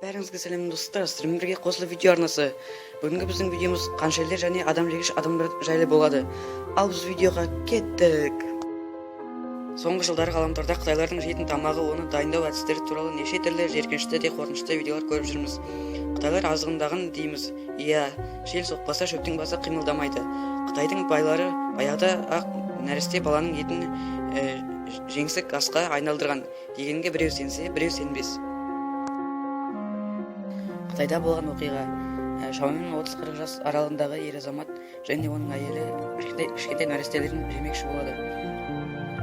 Бәріңізге сәлем, достар! Сіздермен бірге Қосылы видео арнасы. Бүгінгі біздің видеомыз қанішерлер және адам жегіш адамдар жайлы болады. Ал біз видеоға кеттік. Соңғы жылдары ғаламторда қытайлардың жейтін тамағы, оны дайындау әдістері туралы неше түрлі жеркенішті де қорқынышты видеолар көріп жүрміз. Қытайлар азғындаған дейміз. Иә, жел соқпаса, шөптің басы қимылдамайды. Қытайдың байлары баяғыда ақ нәресте баланың етін жеңсік асқа айналдырған дегенге біреу сенсе, біреу сенбес. Қытайда болған оқиға. Шамамен 30-40 жас аралығындағы ер азамат және оның әйелі кішкентай, кішкентай нәрестелерін жемекші болады.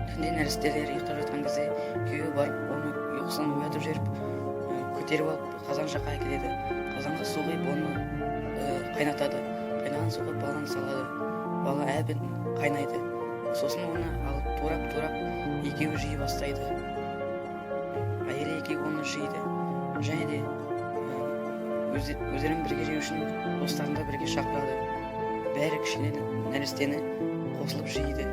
Түнде нәрестелер ұйықтап жатқан кезде күйеуі барып, оны ұйқысынан оятып жіберіп, көтеріп алып, қазан жаққа әкеледі. Қазанға су құйып, оны қайнатады. Қайнаған суға баланы салады. Бала әбден қайнайды. Сосын оны алып, турап турап екеуі жей бастайды. Әйелі екеуі оны жейді және де өздерімен бірге жеу үшін достарын да бірге шақырады. Бәрі кішкене нәрестені қосылып жейді.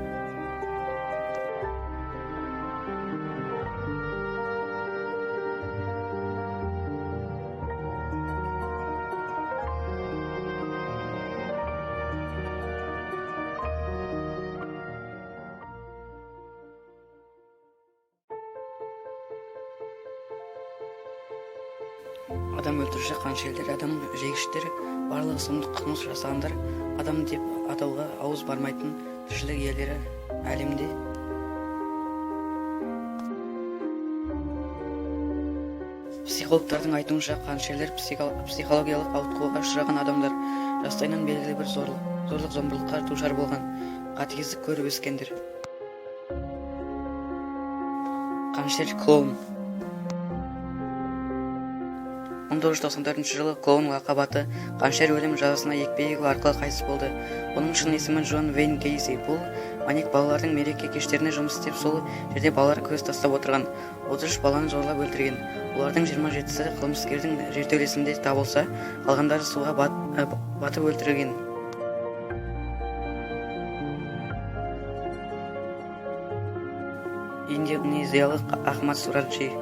Адам өлтіруші қанішерлер, адам жегіштер, барлығы сұмдық қылмыс жасағандар адам деп атауға ауыз бармайтын тіршілік иелері әлемде. Психологтардың айтуынша, қанішерлер психологиялық ауытқуға ұшыраған адамдар, жастайынан белгілі бір зорлық зомбылыққа душар болған, қатыгездік көріп өскендер. Қанішер клоун. 1994 жылы клоун лақап аты қанішер өлім жазасына екпе егу арқылы қайтыс болды. Оның шын есімі Джон Вейн Гейси. Бұл маньяк балалардың мереке кештерінде жұмыс істеп, сол жерде балаларға көз тастап отырған. 33 баланы зорлап өлтірген. Олардың 27-сі қылмыскердің жертөлесінде табылса, қалғандары суға батып өлтірілген. Индонезиялық Ахмад Сураджи.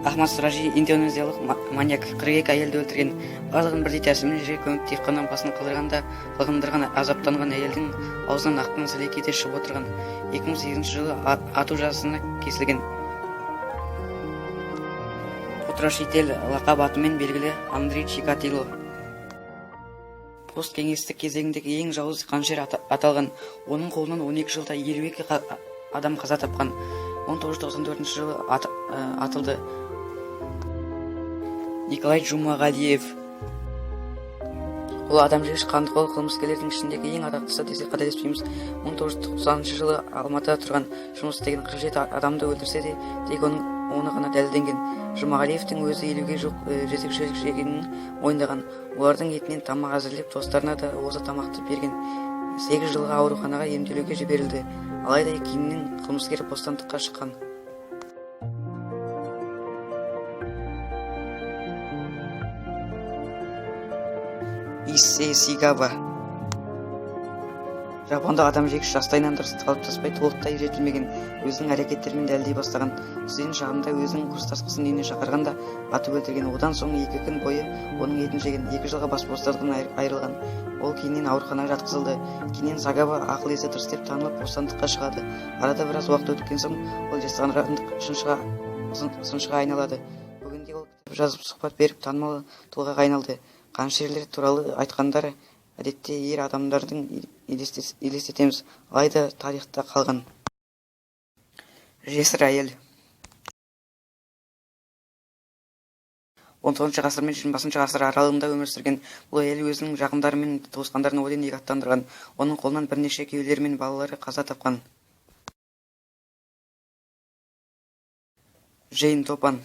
Ахмад Сураджи индонезиялық маньяк, 42 әйелді өлтірген. Барлығын бірдей тәсілмен жерге көміп, тек қана басын қалдырған да қылғындырған. Азаптанған әйелдің аузынан аққан сілекей де шығып отырған. 2008 жылы ату жазасына кесілген. Потрошитель лақап атымен белгілі Андрей Чикатило посткеңестік кезеңдегі ең жауыз қанішер аталған. Оның қолынан 12 жылда 52 адам қаза тапқан. 1994 жылы атылды. Николай Джумағалиев. Ол адам жегіш қандықол қылмыскерлердің ішіндегі ең атақтысы десек, қателеспейміз. 1990 жылы Алматыда тұрған, жұмыс істеген. 47 адамды өлтірсе де, тек оның оны ғана дәлелденген. Жұмағалиевтің өзі 50-ге жуық жезөкшелік жегенін мойындаған. Олардың етінен тамақ әзірлеп, достарына да осы тамақты берген. 8 жылға ауруханаға емделуге жіберілді. Алайда кейіннен қылмыскер бостандыққа шыққан. Иссей Сигава. Жапондық адам жегіш жастайынан дұрыс қалыптаспай, толықтай жетілмеген, өзінің әрекеттерімен дәлелдей бастаған. Студент шағында өзінің курстас қызын үйіне шақырған да, атып өлтірген. Одан соң 2 күн бойы оның етін жеген. 2 жылға бас бостандығынан айырылған. Ол кейіннен ауруханаға жатқызылды. Кейіннен Сагава ақыл есі дұрыс деп танылып, бостандыққа шығады. Арада біраз уақыт өткен соң ол жезқазғандық сыншыға айналады. Бүгінде ол кітап жазып, сұхбат беріп, танымал тұлғаға айналды. Қанішерлер туралы айтқандар әдетте ер адамдардың елестетеміз. Алайда тарихта қалған жесір әйел. 19 ғасыр мен 20 ғасыр аралығында өмір сүрген бұл әйел өзінің жақындары мен туысқандарын одан екі аттандырған. Оның қолынан бірнеше күйеулері мен балалары қаза тапқан. Джейн Топан.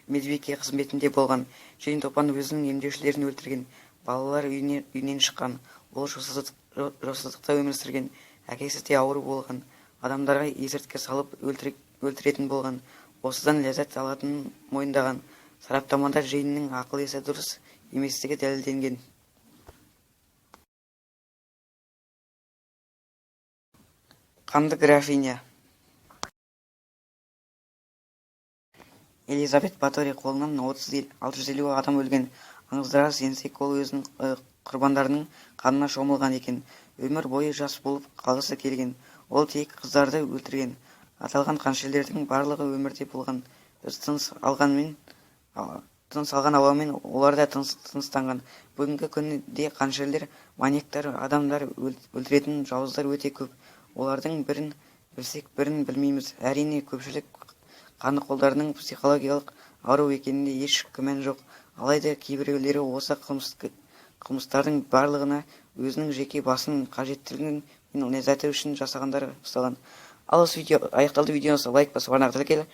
Медбике қызметінде болған Джейн Топан өзінің емдеушілерін өлтірген. Балалар үйінен шыққан. Ол жосыздықта өмір сүрген. Әкесі де ауру болған. Адамдарға есірткі салып өлтіретін болған. Осыдан ләззат алатынын мойындаған. Сараптамада Джейннің ақыл-есі дұрыс еместігі дәлелденген. Қанды графиня. Элизабет Батори қолынан 650 адам өлген. Аңыздарға сенсек, ол өзінің құрбандарының қанына шомылған екен. Өмір бойы жас болып қалғысы келген. Ол тек қыздарды өлтірген. Аталған қанішерлердің барлығы өмірде болған. Біз тыныс алған ауамен олар да тыныстанған. Бүгінгі күнде қанішерлер, маньяктар, адамдар өлтіретін жауыздар өте көп. Олардың бірін білсек, бірін білмейміз. Әрине, көпшілік қандықолдардың психологиялық ауру екеніне еш күмән жоқ. Алайда кейбіреулері осы қылмыстардың барлығына өзінің жеке басының қажеттілігі мен ләззаты үшін жасағандары ұсталған. Ал осы видео аяқталды. Видеоны лайк басып, арнаға тіркел.